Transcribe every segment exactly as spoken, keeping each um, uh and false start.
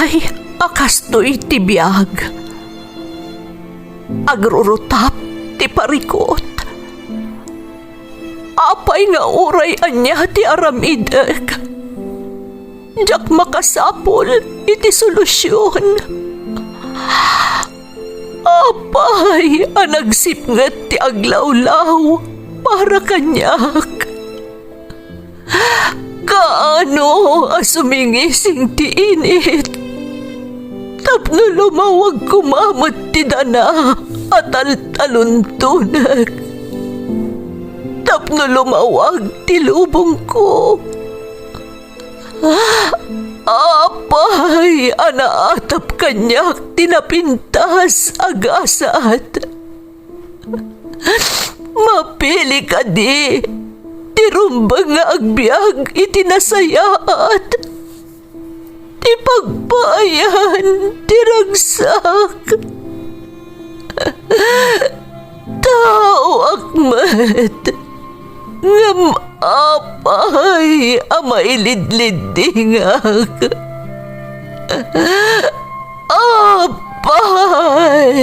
Ay, a kastoy ti biag. Agrurutap ti parikut. Apay nga uray ania ti aramidek, diak makasapul iti solusion. Apay a nagsipnget ti aglawlaw para kaniak? Kaano a sumingising ti init tapno lumawag koma met ti dana a taltaluntonek, tapno lumawag ti lubongko? Apay a naatap kaniak ti napintas a gasat? Mapili kadi ti rumbeng nga agbiag iti nasayaat, ti pagpaayan ti ragsak? Taoak met, ngem apay a mailidliddingak? Apay!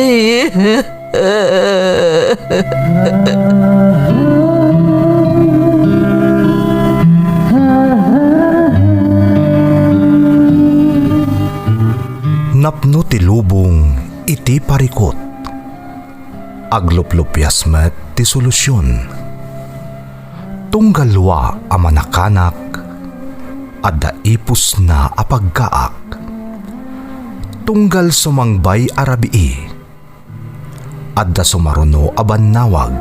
Napno ti lubong iti parikut. Agluplupias met ti solusion. Tunggal dua a manakanak, adda ipusna a pagkaak. Tunggal sumangbay a rabii, adda sumaruno a bannawag.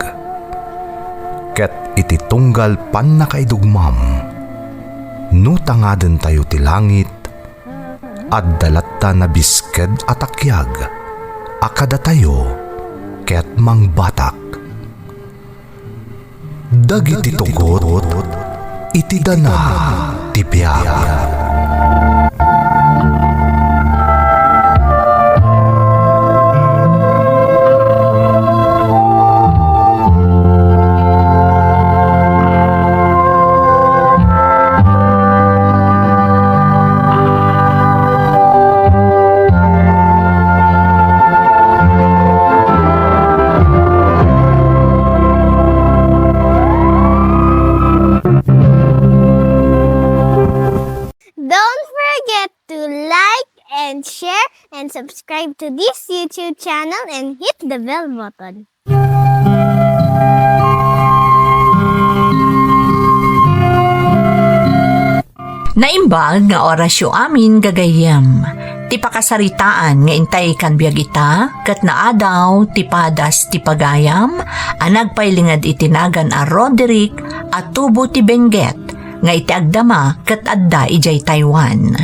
Ket iti tunggal pannakaidugmam, no tangadentayo ti langit, adda latta nabisked a takiag a kadatayo ket mangbatak. Dagiti tugot iti dana ti biag. Don't forget to like and share and subscribe to this YouTube channel and hit the bell button. Naimbag nga orasyo amin, gagayyem. Ti pakasaritaan nga intay kan biag ita, ket naadaw ti padas ti pagayam a nagpailinged iti nagan a Roderick a tubo ti Benguet, nga iti agdama ket adda idiay Taiwan.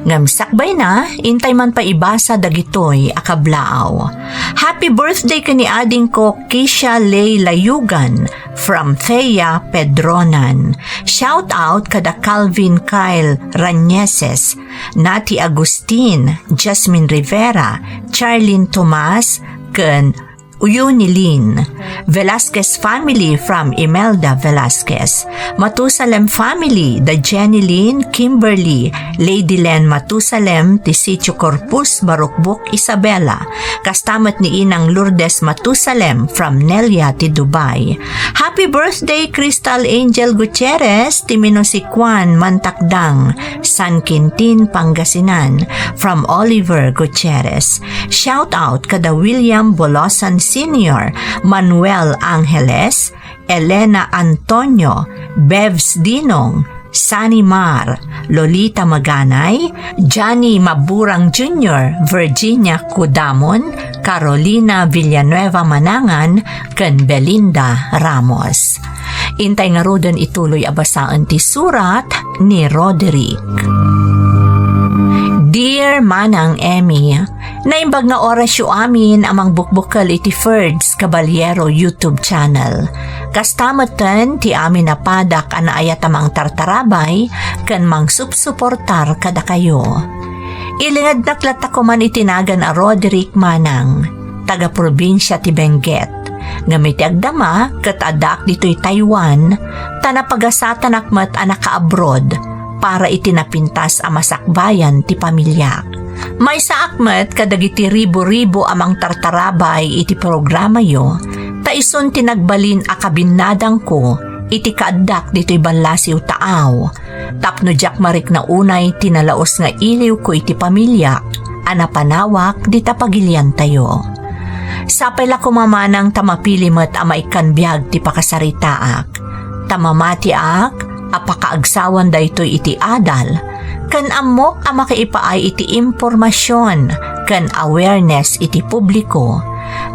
Ngem sakbayna, intay man pay ibasa dagitoy a kablaaw. Happy birthday ken ni adingko, Kisha Lay Layugan, from Thea Pedronan. Shout out kada Calvin Kyle Rañeses, Nati Agustin, Jasmine Rivera, Charlene Tomas, ken Uyuni Lin. Velasquez family from Imelda Velasquez. Matusalem family, da Jenny Lin, Kimberly, Lady Len Matusalem, ti Sitio Corpus, Barukbuk, Isabela. Kasta met ni Inang Lourdes Matusalem from Nelia ti Dubai. Happy birthday, Crystal Angel Gutierrez, ti Minusikuan, Mantakdang, San Quintin, Pangasinan, from Oliver Gutierrez. Shout out kada William Bolosan Senior, Manuel Angeles, Elena Antonio, Bevs Dinong, Sunny Mar, Lolita Maganay, Johnny Maburang Junior, Virginia Cudamon, Carolina Villanueva Manangan, ken Belinda Ramos. Intay ngaruden ituloy a basaen ti surat ni Roderick. Dear Manang Emmy, naimbag nga orasyo amin a mangbukbukel iti Ferds Caballero YouTube channel. Kasta metten ti amin a padak a naayat a mangtartarabay ken mangsupsuportar kadakayo. Ilingednak latta koman iti nagan a Roderick Manang, taga-probinsia ti Benguet. Ngem iti agdama ket addaak ditoy Taiwan, ta napagasatanak met a naka-abroad para iti napintas a masakbayan ti pamiliak. Maysaak met kadagiti ribu-ribu a mangtartarabay iti programayo, ta isun ti nagbalin a kabinnadangko iti kaaddak ditoy ballasiw taaw, tapno diak marikna unay ti nalaus nga iliwko iti pamiliak a napanawak dita pagiliantayo. Sapay la koma manang ta mapili met a maikkan biag ti pakasaritaak, ta mamatiak a pakaagsawan daytoy iti adal, ken ammok a makaipaay iti impormasion ken awareness iti publiko,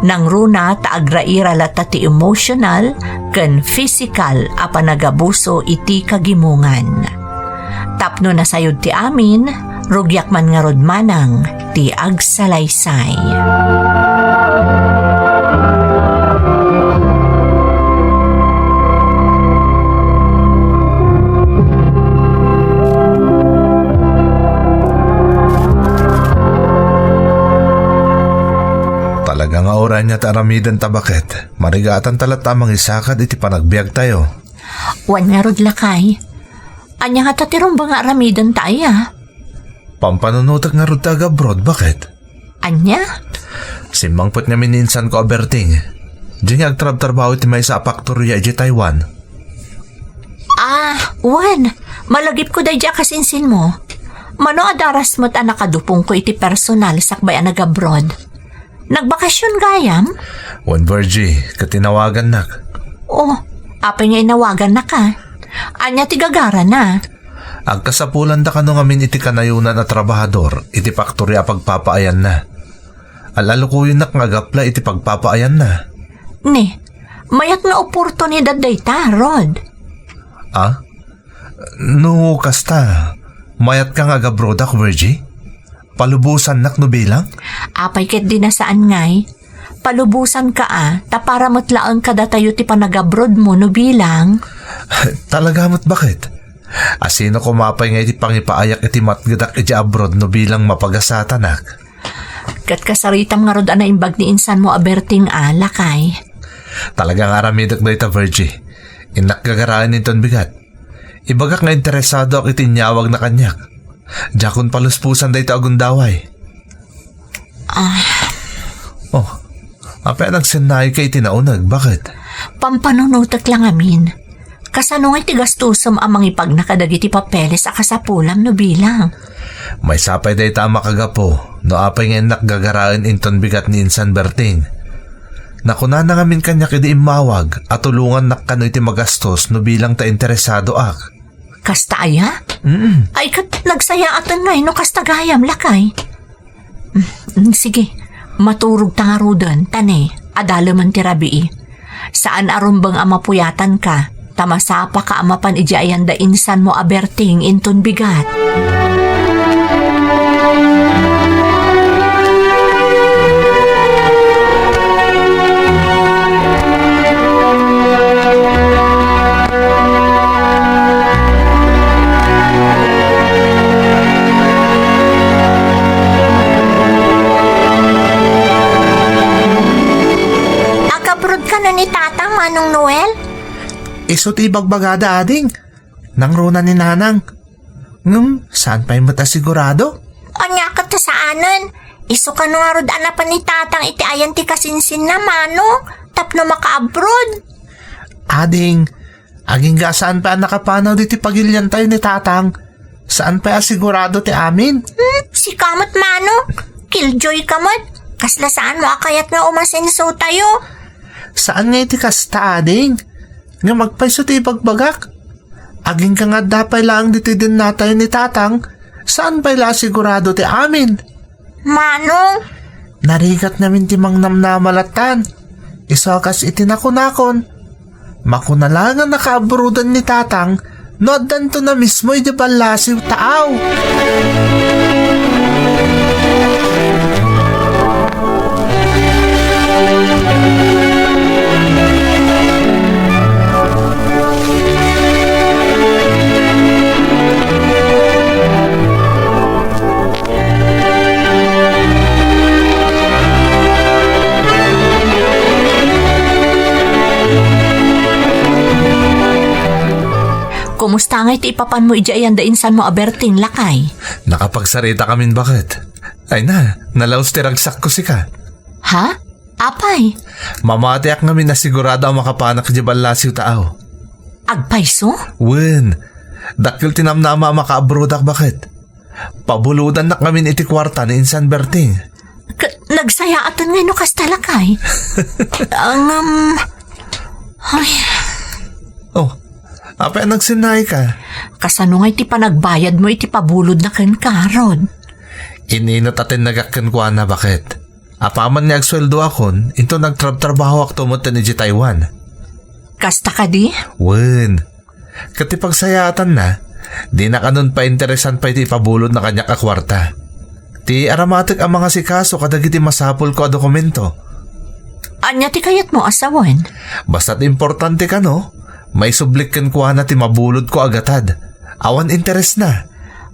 nangruna ta agraira latta ti emotional ken physical a panagabuso iti kagimongan. Tapno nasayod ti amin, rugiak man ngarud manang ti agsalaysay. Talaga nga uray ania ti aramidenta, baket. Marigatanta latta a mangisakad iti panagbiagtayo. Wen ngarud, lakay. Ania ngata ti rumbeng nga aramidenta aya? Pampanunotek ngarud ti agabroad, baket. Ania? Simmangpet ngamin ni insanko a Berting. Diay nga agtrabtrabaho iti maysa a faktoria idiay Taiwan. Ah, wen. Malagipko daydiay a kasinsinmo. Mano a daras met a nakadupongko iti personal sakbay a nagabroad. Nagbakasion gayam? Wen, Virgie, ket inawagannak. Oh, apay nga inawagannaka? Ania ti gagarana? Agkasapulanda kano ngamin iti kanayonan a trabahador iti faktoria a pagpapaayanna. Al-alukoyennak nga agapla iti pagpapaayanna. Ni, mayat nga oportunidad dayta, Rod. Ah? No kasta, mayatka nga agabroadak, Virgie? Palubosannak no bilang? Apay ket di na saan ngay? Palubosanka a, ta para met laeng kadatayo ti panagabroadmo no bilang. Talaga met, baket? Asino koma pay nga iti pangipaayak iti matgedak idiay abroad no bilang mapagasatanak? Ket kasaritam ngarud a naimbag ni insanmo a Berting a, lakay. Talaga nga aramidek dayta, Virgie. Innak gagaraen inton bigat. Ibagak nga interesadoak iti inyawagna kaniak. Diakon palusposan dayta a gundaway. Ah. Oh, apay a nagsennayka iti nauneg, baket? Pampanunotek la ngamin. Kasano nga iti gastosem a mangipagna kadagiti papeles a kasapulam no bilang? Maysa pay dayta a makagapu no apay nga innak gagaraen inton bigat ni insan Berting. Nakunana ngamin kaniak idi immawag a tulongannak kano iti magastos no bilang ta interesadoak. Kasta aya? Mm. Ay, ket nagsayaaten ngay no kasta gayam, lakay. Mm, sige, maturogta ngaruden, ta ne, adalemen ti rabii. Saan a rumbeng a mapuyatanka, ta masapaka a mapan idiay ayan da insanmo a Berting inton bigat. Agabroad kano ni Tatang, Manong Noel? Isu ti ibagbagada, ading. Nangruna ni Nanang. Ngem, saan pay met a sigurado? Ania ket ta saanen? Isu kano ngarud a napan ni Tatang iti ayan ti kasinsinna, Manong, tapno makaabroad? Ading, agingga saan pay a nakapanaw ditoy pagiliantayo ni Tatang. Saan pay a sigurado ti amin? Hmm, sika met, Manong. Killjoy ka met. Kasla saanmo a kayat nga umasensotayo. Saan nga iti kasta, ading. Ngem agpayso ti ibagbagak. Agingga nga adda pay laeng ditoy dennatayo ni Tatang, saan pay la a sigurado ti amin? Manong? Narigat ngamin ti mangnamnama lattan. Isu a kas iti nakunakon, makuna laeng a nakaabroaden ni Tatang no addanto na mismo idi ballasiw taaw. Kumusta ngay ti ipapanmo idiay ayan da insanmo a Berting, lakay? Nakapagsarita kamin, baket. Ay na, nalaus ti ragsakko sika. Ha? Apay? Mamatiak ngamin a sigurado a makapanak idiay ballasiw taaw. Agpayso? Wen, dakkel ti namnama a makaabroadak baket. Pabulodannak ngamin iti kuarta ni Insan Berting. K-, nagsayaatan nga no kasta, lakay. Ngem, ay. Oh, apay a nagsinnaay ka? Kasano nga iti panagbayad mo iti pabulodna kenka, Rod? Ininat a tinnagak kenkuana, baket. Apaman nga agsueldoakon, inton nagtrabtrabahoakto metten idiay Taiwan. Kasta kadi? Wen. Ket ti pagsayaatanna, dina kanon painteresan pay ti ipabulodna kaniak a kuarta. Ti aramatek a mangasikaso kadagiti masapulko a dokumento. Ania ti kayatmo a sawen? Basta ti importante kano, maisublik kenkuana ti mabulodko a gatad. Awan interesna.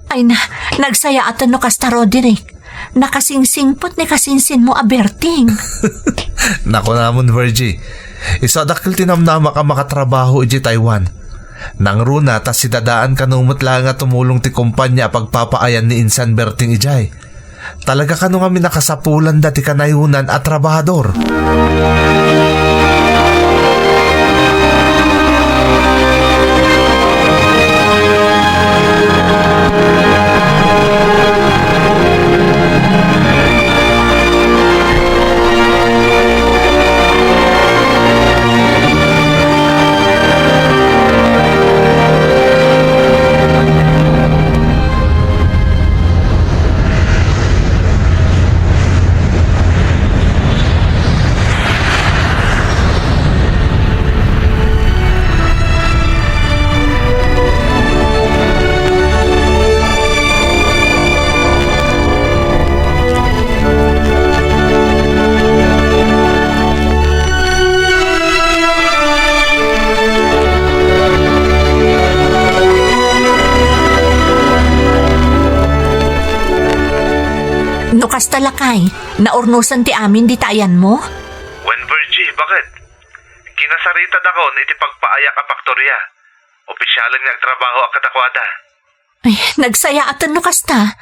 Ay na, nagsayaatan no kasta, Roderick. Nakasingsingpet ni kasinsinmo a Berting. Nakunamon, Virgie. Isu a dakkel ti namnamak a makatrabaho idiay Taiwan. Nangruna ta sidadaan kano met laeng a tumulong ti kumpania a pagpapaayan ni Insan Berting idiay. Talaga kano ngamin a kasapulanda ti kanayonan a trabahador. No kasta, lakay, naurnosen ti amin dita ayanmo? Wen, Virgie, baket? Kinasaritadakon iti pagpaayak a faktoria. Opisialen nga agtrabahoak kadakuada. Ay, nagsayaatan no kasta.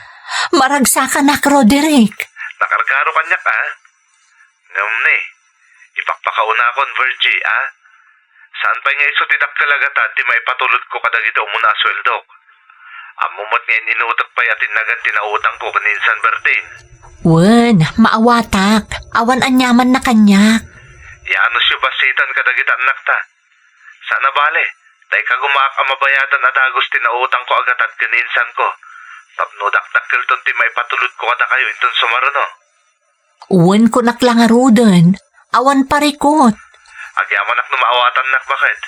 Maragsakanak, Roderick. Nakargaro kaniak, a? Ngem ne, ipakpakaunakon, Virgie, a? Saan pay nga isu ti dakkel a gatad ti maipatulodko kadagiti umuna a sueldok. Ammom met nga in-inutek pay a tinnagad ti nautangko ken ni Insan Berting. Wen, maawatak. Awan aniamanna kaniak. Yaanusyo bassitan kadagiti annakta. Saan a bale, ta ikagumaak a mabayadan a dagus ti nautangko a gatad ken ni insanko, tapno dakdakkelton ti maipatulodko kadakayo inton sumaruno. Wen, kunak la ngaruden, awan parikut. Agyamanak no maawatannak, baket.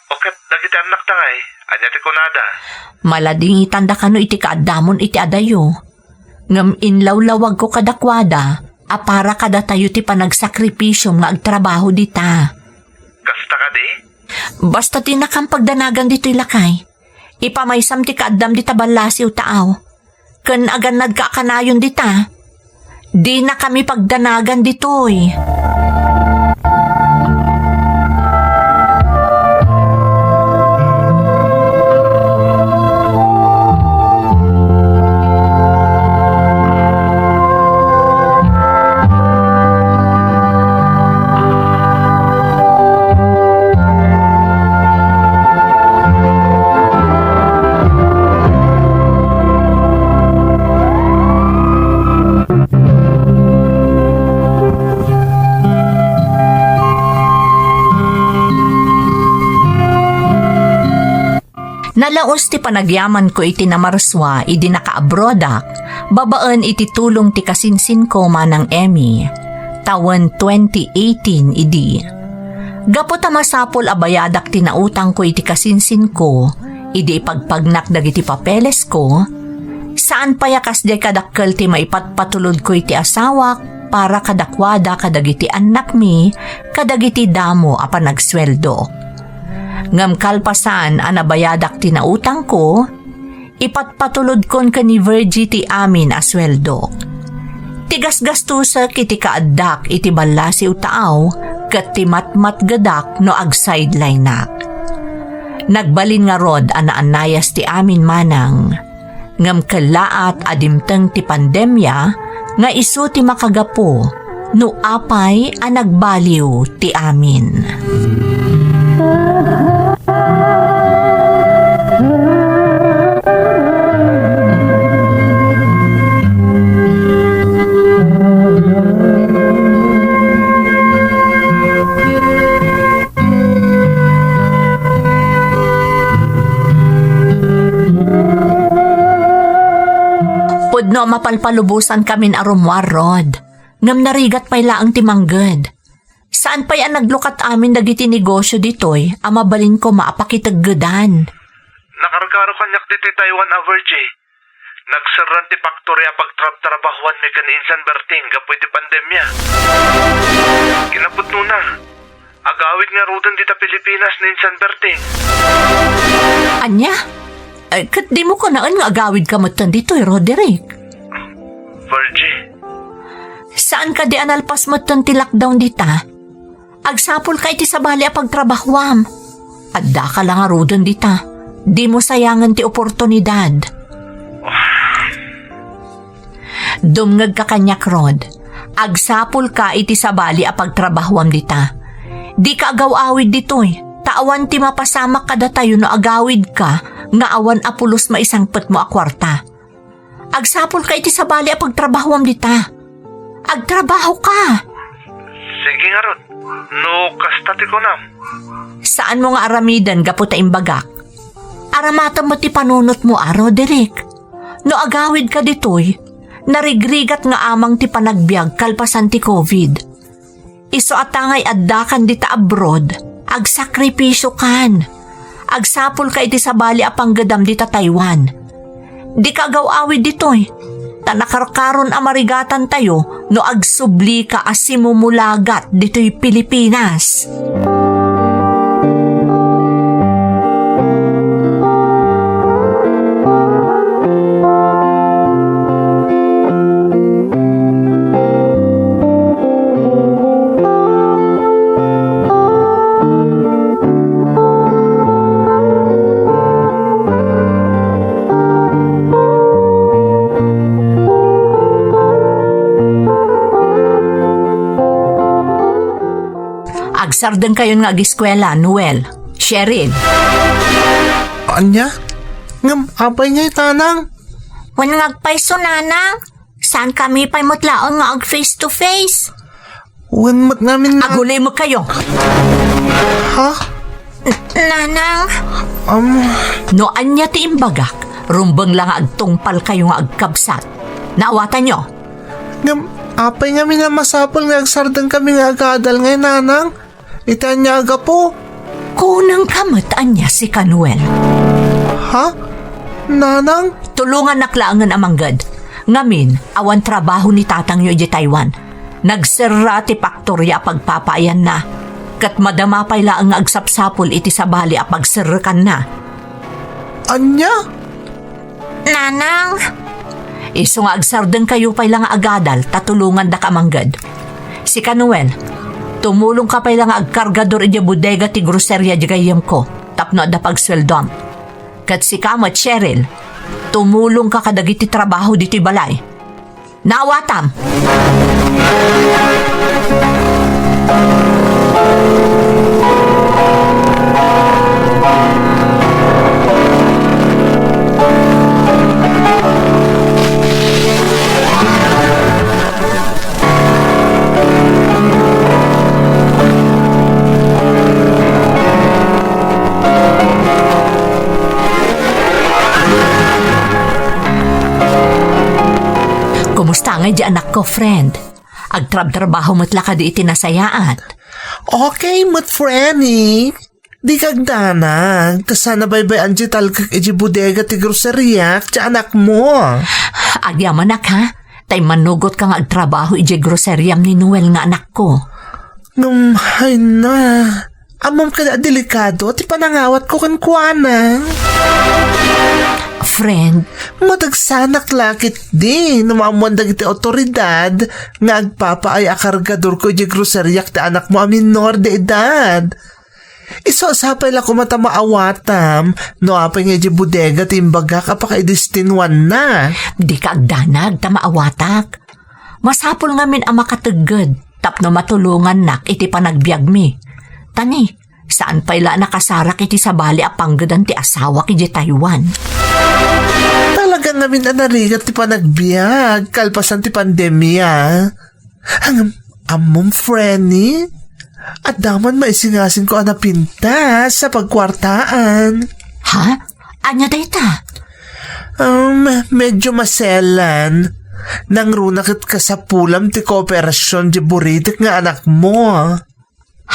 O ket dagiti annakta ngay, ania ti kunada? Maladingitanda kano iti kaaddamon iti adayo. Ngem inlawlawagko kadakuada a para kadatayo ti panagsakripisio nga agtrabaho dita. Kasta kadi? Basta dinakam pagdanagan ditoy, lakay. Ipamaysam ti kaaddam dita ballasiw taaw. Ken agannadka a kanayon dita. Dinakami pagdanagan ditoy. Nalaus ti panagyamanko iti namarsua idi nakaabroadak babaen iti tulong ti kasinsinko manang Emmy, tawen twenty eighteen idi. Gapu ta masapul a bayadak ti nautangko iti kasinsinko idi ipagpagnak dagiti papelesko, saan pay a kasdiay kadakkel ti maipatpatulodko iti asawak para kadakuada kadagiti annakmi kadagiti damo a panagsueldo. Ngem kalpasan a nabayadak ti nautangko, ipatpatulodkon ken ni Virgie ti amin a sueldok. Ti gasgastusek iti kaaddak iti ballasiw taaw ket ti matmatgedak no agsideline-ak. Nagbalin ngarud a naanayas ti amin manang. Ngem kellaat a dimteng ti pandemia nga isu ti makagapu no apay a nagbaliw ti amin. Pudno a mapalpalubosankamin a rummuar, Rod. Ngem narigat pay laeng ti mangged. Saan pay a naglukat amin dagiti negosyo ditoy a mabalin koma a pakiteggedan. Nakarkaro kaniak ditoy Taiwan a, Virgie. Nagserran ti factory a pagtrabtrabahuanmi ken ni Insan Berting gapu iti pandemia. Kinapudnona, agawid ngaruden dita Pilipinas ni Insan Berting. Ania? Eh, ket dimo kunaen nga agawidka metten ditoy, Roderick? Virgie. Saan kadi a nalpas metten ti lockdown dita? Agsapulka iti sabali a pagtrabahuam. Addaka la ngaruden dita. Dimo sayangen ti oportunidad. Dumngegka kaniak, Rod. Agsapulka iti sabali a pagtrabahuam dita. Dika agaw-awid ditoy, ta awan ti mapasamak kadatayo no agawidka nga awan a pulos maisangpetmo a kuarta. Agsapulka iti sabali a pagtrabahuam dita. Agtrabahoka. Sige ngarud, no kasta ti kunam. Saanmo nga aramiden gapu ta imbagak. Aramatem met ti panunotmo a, Roderick. No agawidka ditoy, narigrigat nga amang ti panagbiag kalpasan ti covid. Isu a ta ngay addakan dita abroad, agsakripisiokan. Agsapulka iti sabali a panggedam dita Taiwan. Dika agaw-awid ditoy, ta nakarkaron a marigatantayo no agsublika a simumulagat ditoy Pilipinas. Agsardengkayon nga agiskuela, Noel, Cheryl. Ania? Ngem apay ngay, Nanang? Wen nga agpayso, Nanang. Saankami pay met laeng nga ag face to face. Wen met ngamin na- Agulimekkayo. Ha? N-, Nanang. Um. No ania ti imbagak, rumbeng la nga agtungpalkayo nga agkabsat. Naawatanyo? Ngem, apay ngamin a masapul nga agsardengkami nga agadal ngay, Nanang? Iti ania a gapu? Kunengka met ania sika, Noel. Ha? Nanang? Tulongannak laengen a mangged. Ngamin, awan trabaho ni tatangyo idiay Taiwan. Nagserra ti paktoria a pagpapaayanna. Ket madama pay laeng nga agsapsapul iti sabali a pagserrekanna. Ania? Nanang! Isu nga agsardengkayo pay la nga agadal ta tulongandak a mangged. Sika, Noel, tumulongka pay la nga agkargador idiay bodega ti groseria idiay gayyemko tapno adda pagsueldoam. Ket sika met, Cheryl, tumulongka kadagiti trabaho ditoy balay. Naawatam! Kumusta ngay di anakko, friend? Agtrabtrabaho met la kadi iti nasayaat? Okay met, friend, eh. Dika agdanag, ta saan a baybay-an ti talgek iti bodega ti groseriak ti anakmo. Agyamanak, ha? Ta immanugotka nga agtrabaho iti groseriam ni Noel nga anakko. Ngem, ay na. Ammom kadi a delikado ti panangawatko kenkuana. Friend. Madagsanak la ketdi no maammoan dagiti awtoridad nga agpapaay a kargadorko idiay groseriak ti anakmo a minor de edad. Isu a sapay la koma ta maawatam no apay nga idiay bodega ti imbagak a pakaidestinwanna. Dika agdanag ta maawatak. Masapul ngamin a makategged tapno matulongannak iti panagbiagmi. Ta ni, saan pay la a nakasarak iti sabali a panggedan ti asawak idiay Taiwan. Talaga ngamin a narigat ti panagbiag kalpasan ti pandemia. Ngem, ammom, Frenny? Adda man maisingasingko a napintas a pagkuartaan. Ha? Ania dayta? Um, medyo maselan. Nangruna ket kasapulam ti kooperasyon ti buritek nga anakmo.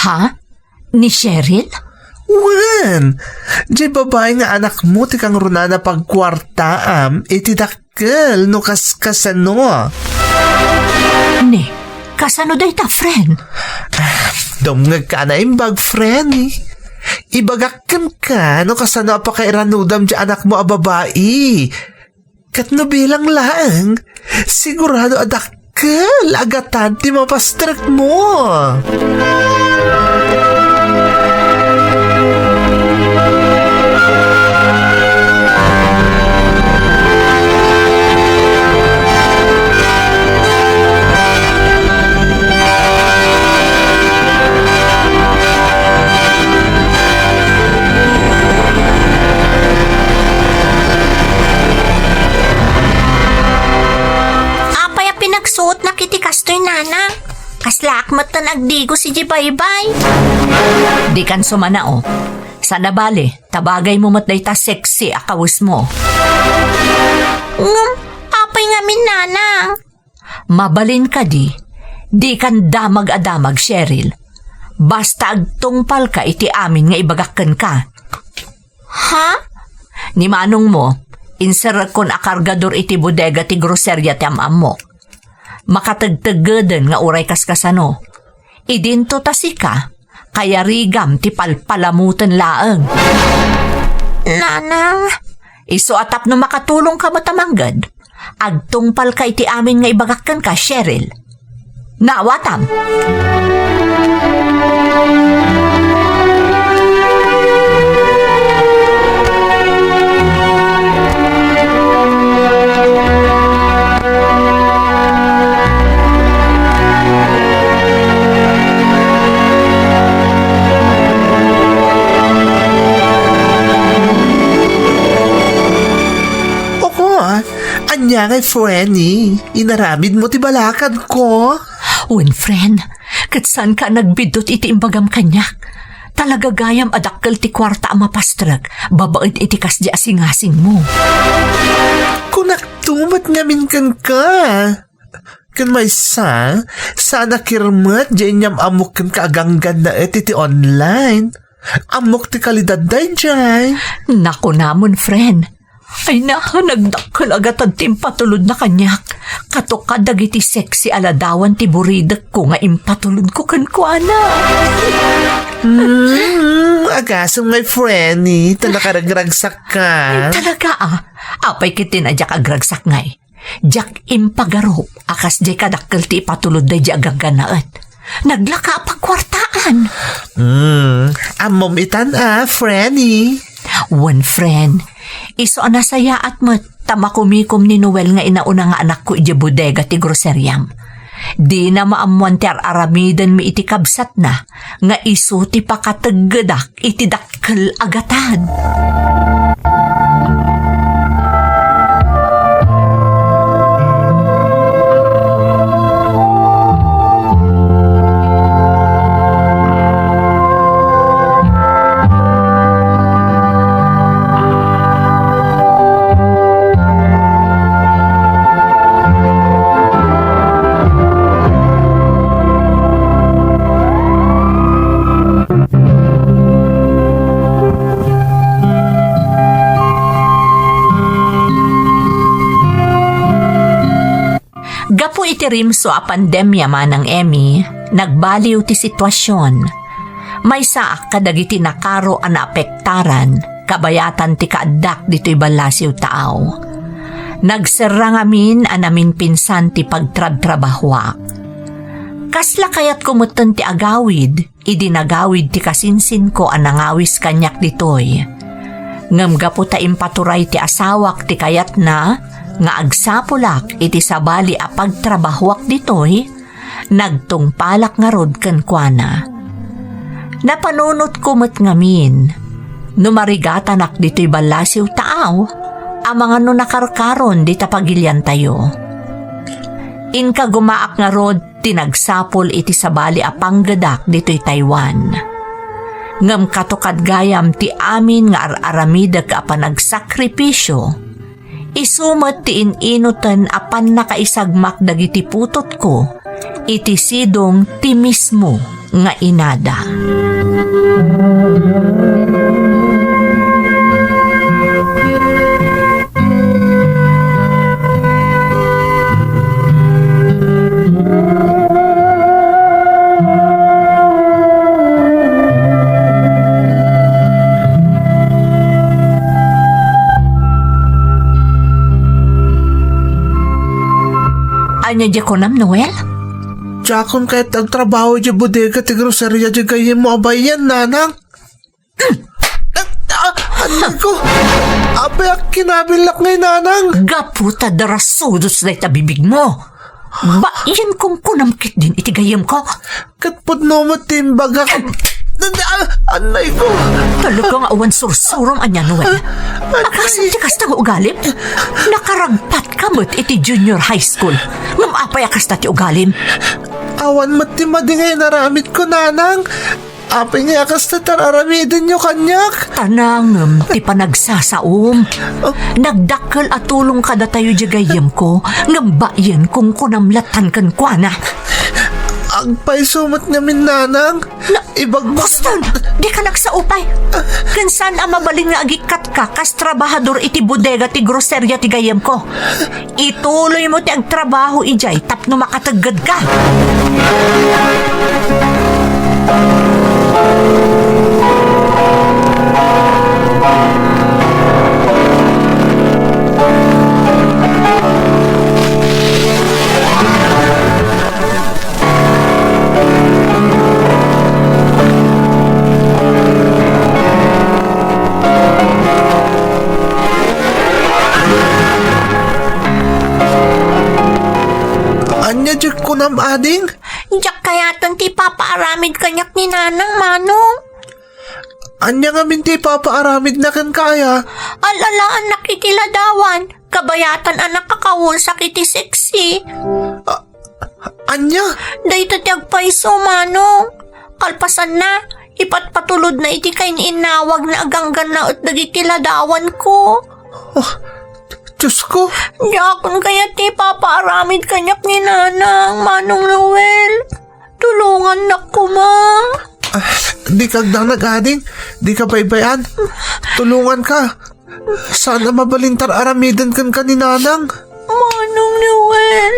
Ha? Ni Cheryl? Wen! Diay babai nga anakmo ti kangrunana pagkuartaam iti dakkel no kaskasano. Ne, kasano dayta, friend? Ah, dumngegka a naimbag, friend, eh. Ibagak kenka no kasano a pakairanudam diay anakmo a babai. Ket no bilang laeng, sigurado a dakkel a gatad ti mapastrekmo. Apay a pinagsuotnak iti kastoy, nanang? Kaslaak met ti agdigos iti baybay. Dikan sumanao. Saan a bale, ta bagaymo met dayta sexy a kawesmo. Ngem, apay ngamin, nanang? Mabalin kadi, dikan damag a damag, Cheryl. Basta agtungpalka iti amin nga ibagak kenka. Ha? Ni manongmo, inserrekon a kargador iti bodega ti groseria ti am-ammok. Makategteggeden nga uray kaskasano. Idinto ta sika, kayarigam ti palpalamoten laeng. Nanang. Isu a tapno makatulongka met a mangged, agtungpalka iti amin nga ibagak kenka, Cheryl. Naawatam. Oko, ania ngay, Frenny? Inaramidmo ti balakadko? Wen, friend, ket saanka a nagbiddut iti imbagam kaniak. Talaga gayam a dakkel ti kuarta a mapastrek babaen iti kasdi a singasingmo. Kunakto met ngamin kenka. Ken maysa, saan a kirmet diay inyam-ammok kenka a ganggannaet iti online. Ammok ti kalidad daydiay. Nakunamon, friend. Ay na, nagdakkel a gatad ti impatulodna kaniak. Kato kadagiti sexy a ladawan ti buridekko nga impatulodko kenkuana. Hmm, agasem ngay, Frenny, ta nakaragragsakka. Ay, talaga, ah. Apay ket ti na diak agragsak ngay? Diak impagarup a kasdiay kadakkel ti ipatulod daydiay a ganggannaet. Naglaka a pagkuartaan. Hmm, ammom itan a, Frenny. Wen, friend. Isu a nasayaat met ta makumikom ni Noel nga inauna nga anakko idiay bodega ti groseriam. Dina maammoan ti ar-aramidenmi iti kabsatna nga isu ti pakateggedak iti dakkel a gatad. Gapu iti rimso a pandemia, Manang Emmy, nagbaliw ti situasion. Maysaak kadagiti nakaro a naapektaran, kabayatan ti kaaddak ditoy ballasiw taaw. Nagserra ngamin a naminpinsan ti pagtrabtrabahuak. Kasla kayatko metten ti agawid, idi nagawid ti kasinsinko a nangawis kaniak ditoy. Ngem gapu ta impaturay ti asawak ti kayatna nga agsapulak iti sabali a pagtrabahoak ditoy, nagtungpalak ngarud kenkuana. Napanunotko met ngamin no marigatanak ditoy ballasiw taaw, amangan no nakarkaron dita pagiliantayo. Inkagumaak ngarud ti nagsapul iti sabali a panggedak ditoy Taiwan. Ngem katukad gayam ti amin nga ar-aramidek a panagsakripisio, isu met ti in-inoten a pannakaisagmak dagiti putotko iti sidong ti mismo nga inada. Ania diay kunam, Noel? Diakon kayat agtrabaho idiay bodega ti groceria diay gayyemmo a bayan, nanang. Ah, ah, anay ko. Apay a kinabillak ngay, nanang. Gapu ta darasudos dayta bibigmo. Bain kong kunam ketdin iti gayyemko. Ket pudno met ti imbagak. Ah, anay ko. Talaga nga awan sursurom ania, Noel. Anay. Akasam ti kasta nga ugalim? Nakaragpatka met iti junior high school. Ngem apay a kasta ti ugalim? Awan met ti madi nga inaramidko, nanang. Apay ngay a kasta ti ar-aramidenyo kaniak? Tanangem ti panagsasaom. Oh. Nagdakkel a tulong kadatayo diay gayyemko, ngem bain kong kunam lattan kenkuana. Agpayso met ngamin, nanang. Na, ibagbaga. Huston, dika nagsao pay. Ken saan a mabalin nga agikkatka kas trabahador iti bodega ti groceria ti gayyemko. Ituloymo ti agtrabaho idiay tapno makateggedka. Ania diay kunam, ading? Diak kayaten ti ipapaaramid kaniak ni Nanang, Manong. Ania ngamin ti ipapaaramidna kenka, aya? Al-alaannak iti ladawan. Kabayatan a nakakawesak iti seksi. A-, ania? Dayta ti agpayso, Manong. Kalpasanna, ipatpatulodna iti kaininnawagna a ganggannaet dagiti ladawanko. Oh, Diosko. Diakon kayat ti ipapaaramid kaniak ni Nanang, Manong Noel. Tulongannak koma. Ah, dika agdanag, ading. Dika baybay-an. Tulonganka. Saan a mabalin ti ar-aramiden kenka ni Nanang? Manong Noel.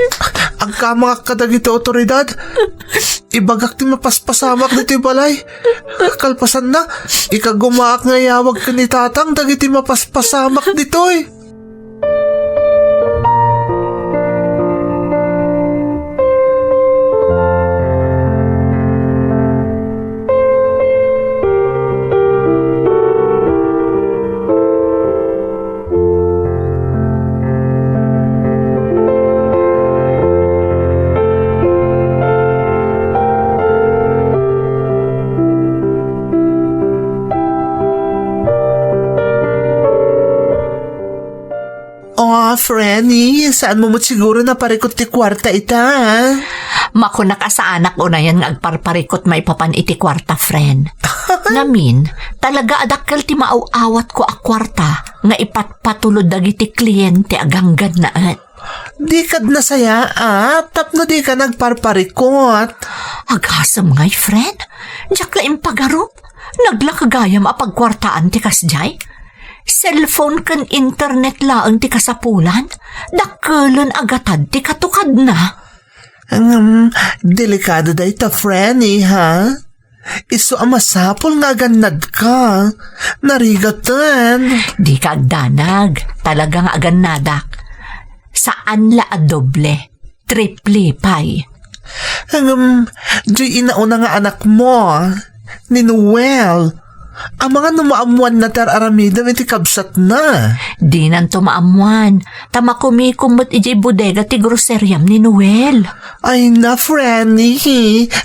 Agkamangak kadagiti awtoridad. Ibagak ti mapaspasamak ditoy balay. Kalpasanna, ikagumaak nga iyawag ken ni Tatang dagiti mapaspasamak ditoy. Oh, Frenny, saanmo met siguro naparikot ti kuarta ita, ah? Makunak a saanak unayen nga agparparikot maipapan iti kuarta, friend. Ngamin, talaga a dakkel ti maaw-awatko a kuarta nga ipatpatulod dagiti kliente a ganggannaet. Dikad nasayaat tapno dika nagparparikot. Agasem ngay, friend? Diak la impagarup. Naglaka gayam a pagkuartaan ti kasdiay. Cellphone ken internet laeng ti kasapulan. Dakkelen a gatad ti katukadna. Ngem, delikado dayta, Frenny, ha? Isu a masapul nga agannadka. Narigaten. Dika agdanag. Talaga nga agannadak. Saan la a doble, triple pay. Ngem, diay inauna nga anakmo, ni Noel. Amangan no maammoanna ti ar-aramidem iti kabsatna. Dinanto maammoan, ta makumikom met idiay bodega ti groseriam ni Noel. Ay na, Franny,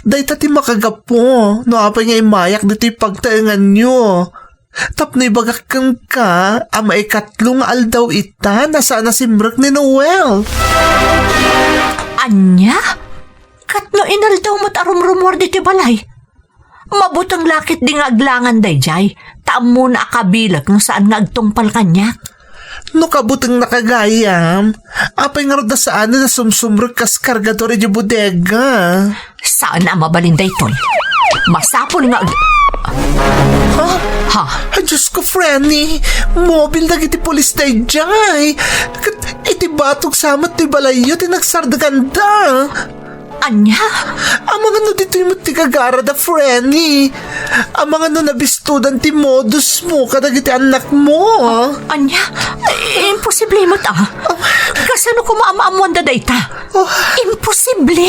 dayta ti makagapu no apay nga immayak ditoy pagtaenganyo. Tapno ibagak kenka a maikatlo nga aldaw ita, saan a simrek ni Noel. Ania? Ket no inaldaw met a rumrumuar ditoy balay? Mabuteng la ketdi nga aglangan daydiay, ta ammona a kabilek no saan nga agtungpal kaniak. No kabutengna gayam, apay ngarud a saan a sumsumrek kas kargador idiay bodega? Saan a mabalin daytoy. Masapul nga ag-, Ha? Ha? Ay, Diyos ko, Franny! Mobil dagiti pulis daydiay! Ket iti batog sa met ti balayyo ti nagsardeganda! Ania? Amangan no ditoy met ti gagarada, Franny? Amangan no nabistodan ti modusmo kadagiti annakmo? Ania? Imposible met a. Kasano koma a maammoanda dayta? Oh. Imposible!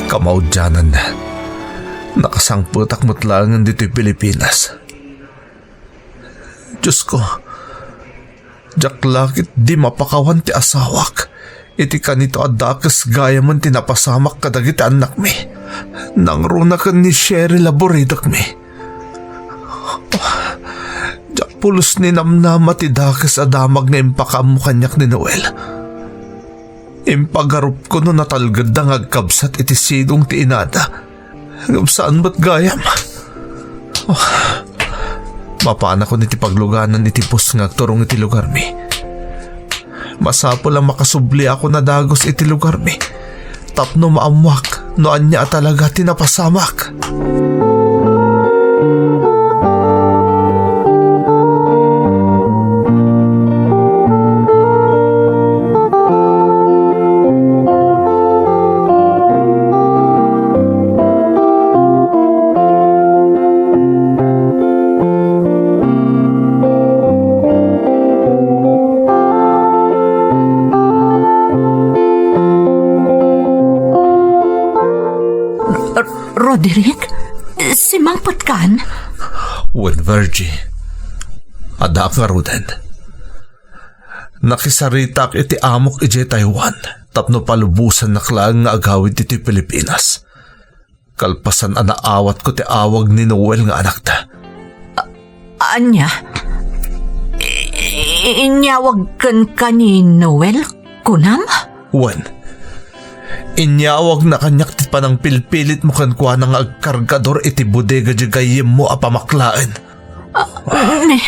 Kamaudianan, nakasangpetak met laengen ditoy Pilipinas. Diosko, diak la ketdi mapakawan ti asawak iti kanito a dakes gayamen ti napasamak kadagiti annakmi. Nangruna ken ni Cheryl a buridekmi. Diak pulos ni namnama ti dakes a damag nga impakaammo kaniak ni Noel. Impagarupko no natalgedda nga agkabsat iti sidong ti inada. Ngem saan met gayam. Oh, mapanakon iti pagluganan iti bus nga agturong iti lugarmi. Masapul a makasubliakon a dagus iti lugarmi tapno maammuak no ania a talaga ti napasamak. Roderick, simangpetkan? Wen, Virgie. Addaak ngaruden. Nakisaritak iti amok idiay Taiwan tapno palubosannak laeng nga agawid ditoy Pilipinas. Kalpasan a naawatko ti awag ni Noel nga anakta. Ania? I-, i-, inyawag kenka ni Noel, kunam? Wen, inyawagna kaniak ti panangpilpilitmo kenkuana nga agkargador iti bodega diay gayyemmo a pamaklaen. Ah, ne,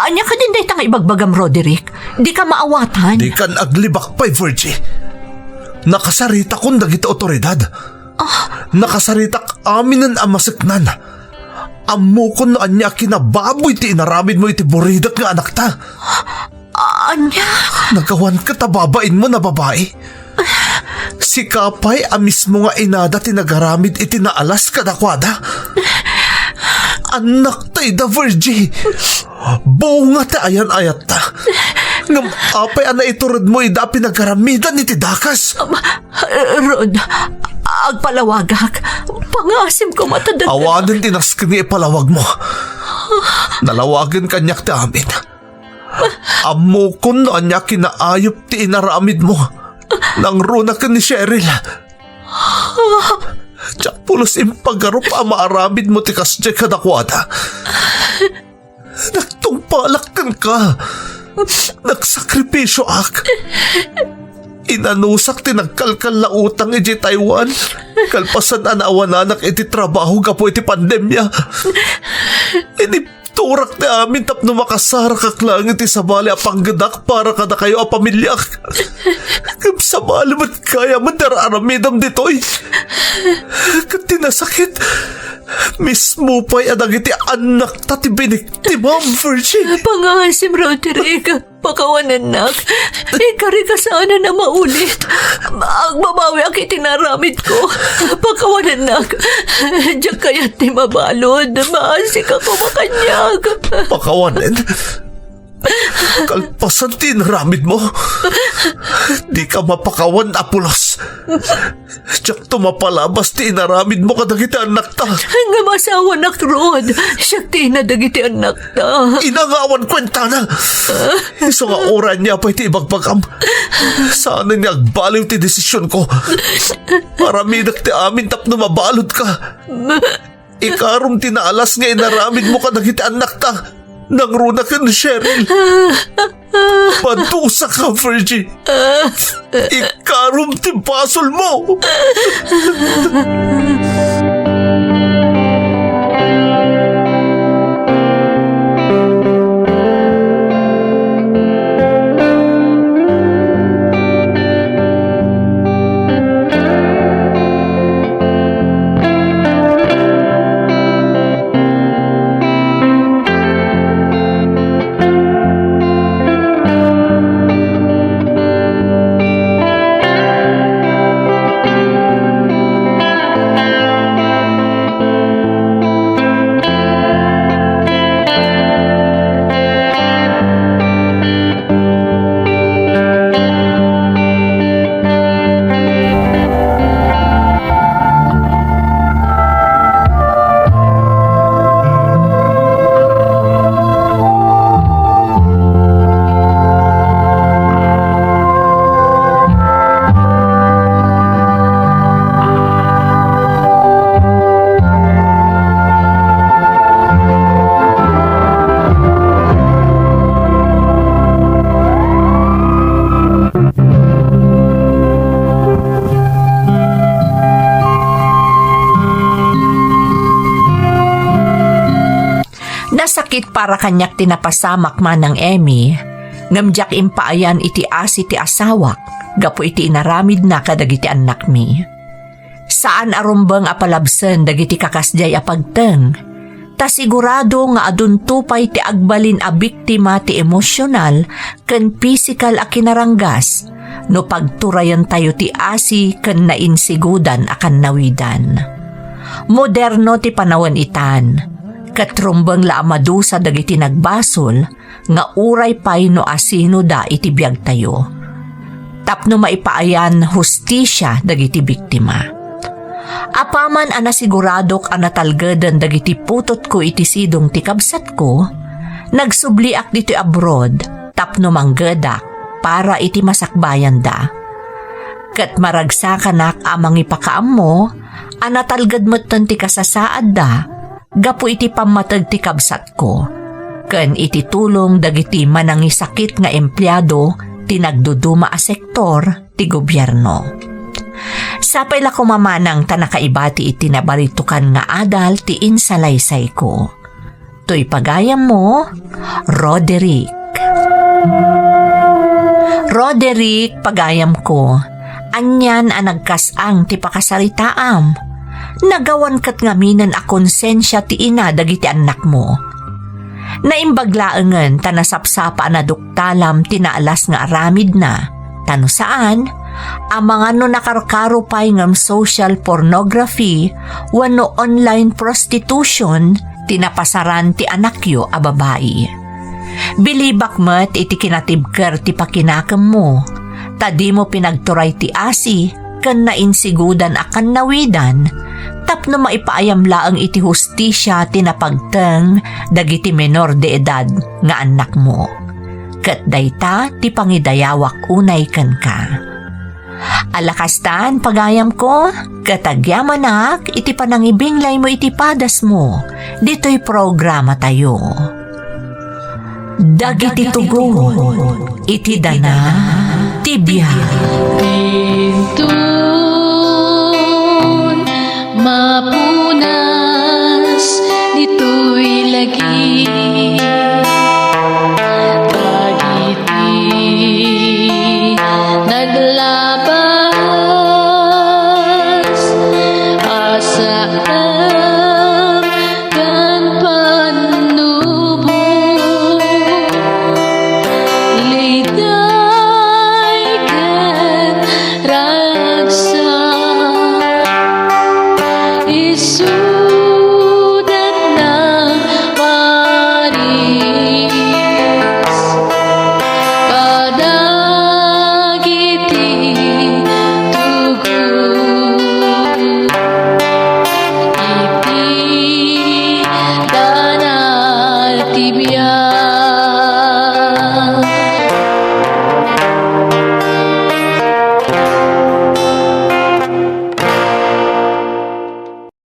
ania kadin dayta nga ibagbagam, Roderick? Dika maawatan. Dikan aglibak pay, Virgie. Nakasaritakon dagiti otoridad. Ah. Nakasaritak aminen a maseknan. Ammokon no ania a kinababoy ti inaramidmo iti buridek nga anakta. Ania? Nagawan ket a babainmo a babai. Sika pay a mismo nga inada ti nagaramid iti naalas kadakuada. Annakta ida, Virgie. Bunga ti ayan-ayatta. Ngem apay a naituredmo ida a pinagaramidan iti dakes? Rod, agpalawagak. Pangasim koma ta dagdag. Awanen ti nasken nga ipalawagmo. Nalawagen kaniak ti amin. Ammokon no ania kinaayup ti inaramidmo. Nangruna ken ni Cheryl. Diak pulos impagarup a maaramidmo ti kasdiay kadakuada. Nagtungpalak kenka. Nagsakripisioak. Inanusak ti nagkalkal a utang idiay Taiwan. Kalpasan a naawananak iti trabaho gapu iti pandemia. Inibturak ti amin tapno makasarakak laeng iti sabali a panggedak para kadakayo a pamiliak. Ngem sabali met gayam ti ar-aramidam ditoy. Ket ti nasakit, mismo pay a dagiti annakta ti biniktimam, Virgie. Pangaasim, Roderick. Pakawanennak. Ikarika saanen a maulit. Agbabawiak iti naaramidko. Pakawanennak. Diak kayat ti mabalud. Maasik a kumakaniak. Pakawanen? Kalpasan ti inaramidmo, dika mapakawan a pulos. Diakto mapalabas ti inaramidmo kadagiti annakta. Ngem asawanak, Rod. Siak ti ina dagiti annakta. Ina nga awan kuentana. Isu nga uray ania pay ti ibagbagam, saanen nga agbaliw ti desisionko. Aramidek ti amin tapno mabaludka. Ikarom ti naalas nga inaramidmo kadagiti annakta. Nangruna ken Cheryl. Madusaka, Virgie. Ikarom ti basolmo. Nasakit para kaniak ti napasamak, Manang Emmy, ngem diak impaayan iti asi ti asawak gapu iti inaramidna kadagiti annakmi. Saan a rumbeng a palabsen dagiti kakasdiay a pagteng, ta sigurado nga adunto pay ti agbalin a biktima ti emosyonal ken pisikal a kinaranggas no pagturayentayo ti asi ken nainsigudan a kannawidan. Moderno ti panawen itan, ket rumbeng la a madusa dagiti nagbasol nga uray pay no asinoda iti biagtayo, tapno maipaayan hustisia dagiti biktima. Apaman a nasiguradok a natalgeden dagiti putotko iti sidong ti kabsatko, nagsubliak ditoy abroad tapno manggedak para iti masakbayanda. Ket maragsakanak a mangipakaammo a natalged metten ti kasasaadda gapu iti pammateg ti kabsatko, ken iti tulong dagiti manangisakit nga empleado ti nagduduma a sektor ti gobierno. Sapay la koma, Manang, ta nakaibati iti nabaritukan nga adal ti insalaysayko. Toy pagayammo, Roderick. Roderick, pagayamko, anian a nagkas-ang ti pakasaritaam? Nagawan ket ngaminen a konsensia ti ina dagiti annakmo. Naimbag laengen ta nasapsapa a naduktalam ti naalas nga aramidna, ta no saan, amangan no nakarkaro pay ngem social pornography wenno online prostitution ti napasaran ti anakyo a babai. Bilibak met iti kinatibker ti pakinakemmo, ta dimo pinagturay ti asi ken nainsigudan a kannawidan tapno maipaayam laeng iti hustisia ti napagteng dagiti menor de edad nga annakmo. Ket dayta ti pangidayawak unay kenka. Ala kastan, pagayamko, ket agyamanak iti panangibinglaymo iti padasmo ditoy programatayo. Dagiti tugon iti dana ti biag. Inton mapunas ditoy lagip,